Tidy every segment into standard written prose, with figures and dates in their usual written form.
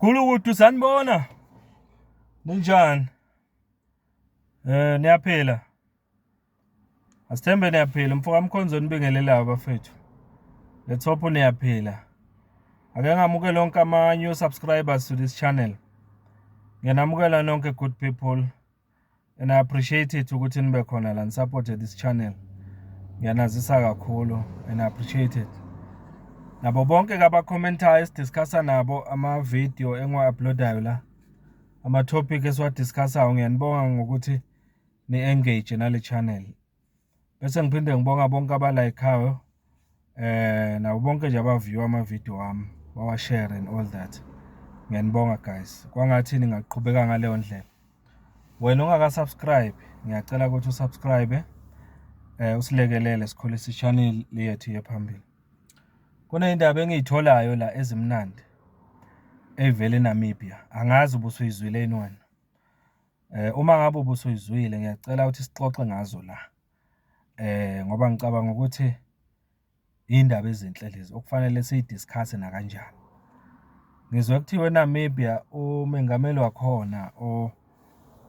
Gulukudu, sanibona. Ninjani? Niyaphila? Asithembe niyaphila. Mfoka Mkhonzo nibingelelayo bafethu. Let's hope niyaphila. Ake ngamukele onke ama new subscribers to this channel. Ngiyanamukela nonke, good people. And I appreciate it ukuthi nibe khona la, ni-support this channel. Ngiyanazisa kakhulu and I appreciate it. Nabo bonke abakhomentayo, esidiscussa nabo ama-video engiwa-uploadayo la. Ama-topic esiwadiscussayo, ngiyanibonga ngokuthi ni-engage nale channel. Bese ngiphinde ngibonga bonke abalikeayo, nabo bonke nje aba-view ama-video wami, bawa-share and all that. Ngiyanibonga guys. Kwangathi ningaqhubeka ngaleyo ndlela. Wena ongaka-subscribe, ngiyacela ukuthi usubscribe, usilekelele sikhulise i-channel yethu iye phambili. Kuney'ndaba engiy'tholayo la ezimnandi ey'vela eNamibia. Angazi ubusuyizwile yini wena. Uma ngabe ubusuyizwile, ngiyacela ukuthi sixoxe ngazo la. Ngoba ngicabanga ukuthi iy'ndaba ezinhle lezi okufanele siyi-discuss-e nakanjani. Ngizwe kuthiwa eNamibia umengameli wakhona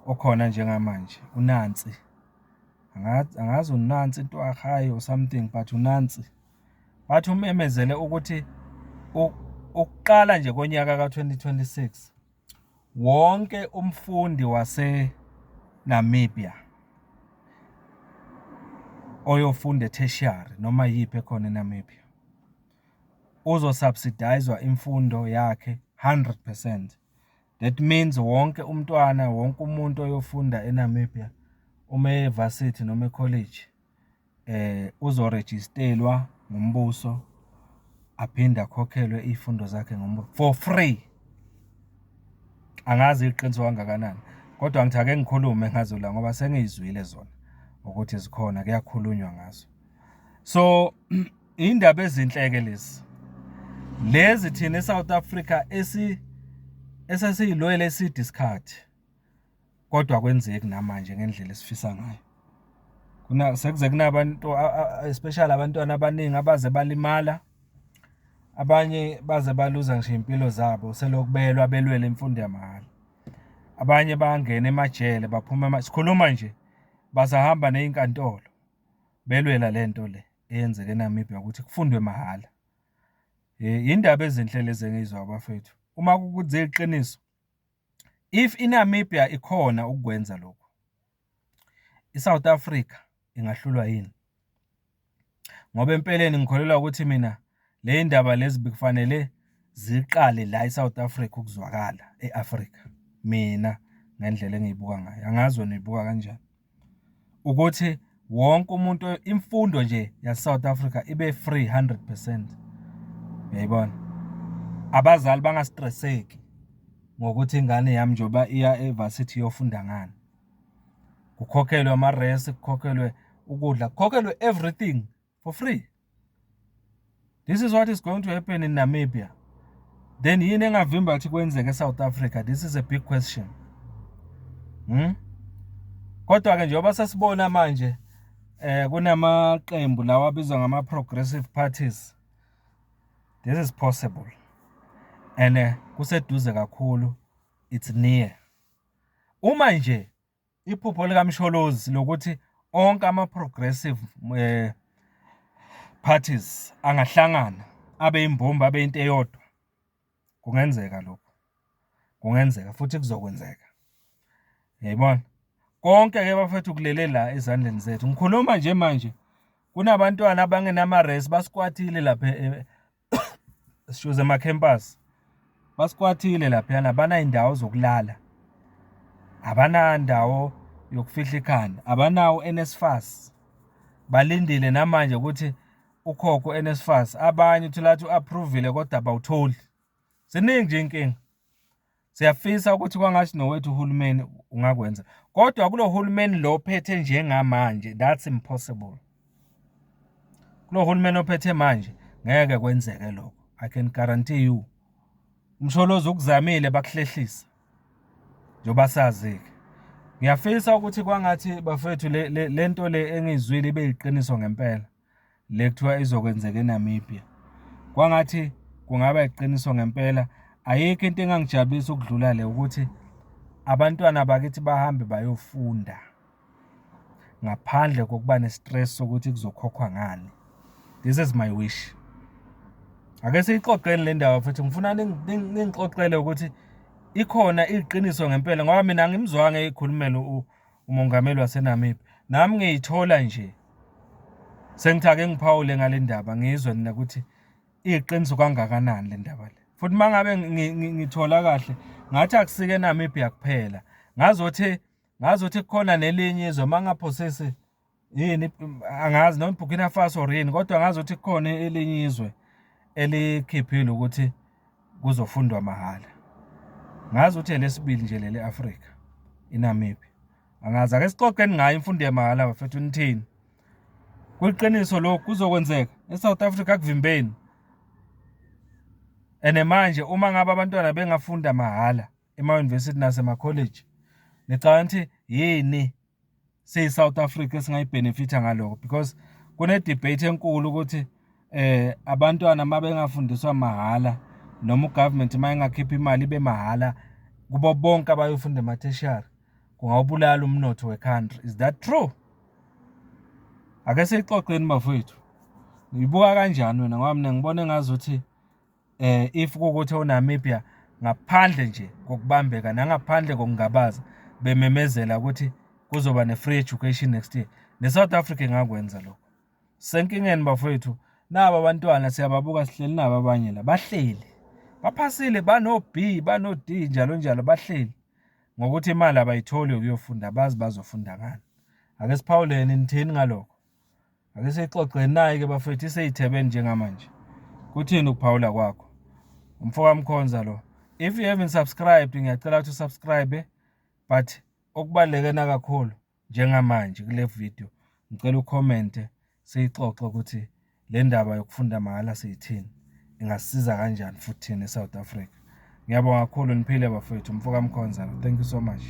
okhona njengamanje uNansi. Angazi uNansi Ntwahayi or something, but uNansi. Bathi umemezele ukuthi ukuqala nje konyaka ka-2026, wonke umfundi wase-Namibia oyofunda e-tertiary noma yiphi ekhona eNamibia uzosubsidizwa imfundo yakhe 100%. That means wonke umntwana, wonke umuntu oyofunda eNamibia, uma e-varsity noma e-college, uzorejistellwa ngumbuso, aphinde akhokhelwe iy'fundo zakhe ngumbuso for free. Angazi iqiniso kangakanani, kodwa ngithi ake ngikhulume ngazo la ngoba sengiyizwile zona ukuthi zikhona, kuyakhulunywa ngazo. So indaba ezinhle-ke lezi. Lezi thina eSouth Africa esesiyilwele eside isikhathi, kodwa akwenzeki namanje ngendlela esifisa ngayo. Kuna sekuze kunabantu, especially abantwana abaningi abaze balimala, abanye baze baluza ngisho iy'mpilo zabo selokhu belwa belwela imfundo yamahhala. Abanye bayangena emajele, baphuma, sikhuluma nje basahamba ney'nkantolo belwela le nto le eyenzeka eNamibia ukuthi kufundwe mahhala. Yindaba ezinhle lezi engiyizwayo bafethu. Uma kuwukuthi ziyiqiniso, if iNamibia ikhona ukukwenza lokhu, i-South Africa ingahlulwa yini? Ngoba empeleni ngikholelwa ukuthi mina le ndaba lezi bekufanele ziqale la e-South Africa ukuzwakala e-Afrika. Mina ngendlela engiyibuka ngayo, angazi wena uyibuka kanjani. Ukuthi wonke umuntu, imfundo nje yase-South Africa ibe free 100%. Uyayibona? Abazali bangastresseki ngokuthi ingane yami njengoba iya e-varsity iyofunda ngani. Kukhokhelwe ama-res, kukhokhelwe ukudla, kukhokhelwe everything for free. This is what is going to happen in Namibia. Then yini engavimba ukuthi kwenzeke eSouth Africa? This is a big question. Kodwa ke njengoba sesibona manje kunamaqembu lawa abizwa ngama progressive parties. This is possible. And kuseduze kakhulu, it's near. Uma nje iphupho likaMsholozi lokuthi onke ama progressive parties angahlangana abe imbumba, abe into eyodwa, kungenzeka lokho. Kungenzeka futhi kuzokwenzeka. Uyayibona? Konke ke bafethu kulele la ezandleni zethu. Ngikhuluma nje manje kunabantwana abangenama-res, basquattile lapha, sishuze ema-campus. Basquattile laphayana, abanay'ndawo zokulala. Abanandawo yokufihla ikhanda, abanawo u-NSFAS. Balindile namanje ukuthi ukhokhe u-NSFAS. Abanye uthola ukuthi u-approve-ile kodwa abawutholi. Ziningi nje iy'nkinga. Siyafisa ukuthi kwangathi nowethu uhulumeni ungakwenza. Kodwa kulo hulumeni lo ophethe njengamanje, that's impossible. Kulo hulumeni ophethe manje ngeke kwenzeke lokho. I can guarantee you. Umsholozi ukuzamile, bakuhlehlisa. Njengoba sazi-ke. Ngiyafisa ukuthi kwangathi bafethu le nto le engiyizwile ibe yiqiniso ngempela. Le kuthiwa izokwenzeka eNamibia. Kwangathi kungaba iqiniso ngempela. Ayikho into engangijabulisa ukudlula le ukuthi abantwana bakithi bahambe bayofunda ngaphandle kokuba ne-stress sokuthi kuzokhokhwa ngani. This is my wish. Ake siyixoxeni le ndaba futhi ngifuna ningixoxele ukuthi ikhona iqiniso ngempela ngoba mina angimzwanga eyikhulumela umongameli waseNamibia. Nami ngiyithola nje sengithi ake ngiphawule ngale ndaba ngizwe mina ukuthi iqiniso kangakanani le ndaba le. Futhi uma ngabe ngithola kahle ngathi akusike eNamibia kuphela, ngazothi ngazothi kukhona nelinye izwe uma ngingaphosisi yini angazi noma iBurkina Faso or yini kodwa ngazothi kukhona elinye izwe elikhiphile ukuthi kuzofundwa mahhala. Ngazi ukuthi elesibili nje leli e-Afrika iNamibia. Angazi ake sixoxeni ngayo imfundo yamahhala bafethu nithini? Kuliqiniso lokhu kuzokwenzeka eSouth Africa akuvimbeni. And manje uma ngabe abantwana bengafunda mahhala ema-university nasemakholeji nicabanga ukuthi yini siyi-South Africa esingayibhenefitha ngalokho because kune-debate enkulu ukuthi abantwana uma bengafundiswa mahhala noma u-government uma engakhipha imali ibe mahhala kubo bonke abayofunda ema-tertiary kungawubulala umnotho we-country. Is that true? Ake siyixoxeni bafowethu. Uyibuka kanjani wena ngoba mina ngibona engazuthi if kuwukuthi oNamibia ngaphandle nje kokubambeka nangaphandle kokungabaza bememezela ukuthi kuzoba ne-free education next year, ne-South Africa ingakwenza lokho. Sisenkingeni bafowethu, naba abantwana siyababuka sihleli nabo abanye la bahleli baphasile bano-B bano-D njalo njalo bahleli ngokuthi imali abayitholi yokuyofunda abazi bazofunda ngani. Ake siphawuleni nithini ngalokho? Ake siyixoxeni nayi-ke bafethu iseyithebeni njengamanje. Kuthini ukuphawula kwakho? Umfo kaMkhonza lo. If you haven't subscribed, ngiyacela ukuthi usubscribe but okubaluleke nakakhulu njengamanje kule video ngicela ukhomente siyixoxe ukuthi le ndaba yokufunda mahhala siyithini ingasisiza kanjani futhi thina eSouth Africa. Ngiyabonga kakhulu niphile bafethu umfo kaMkhonza lo. Thank you so much.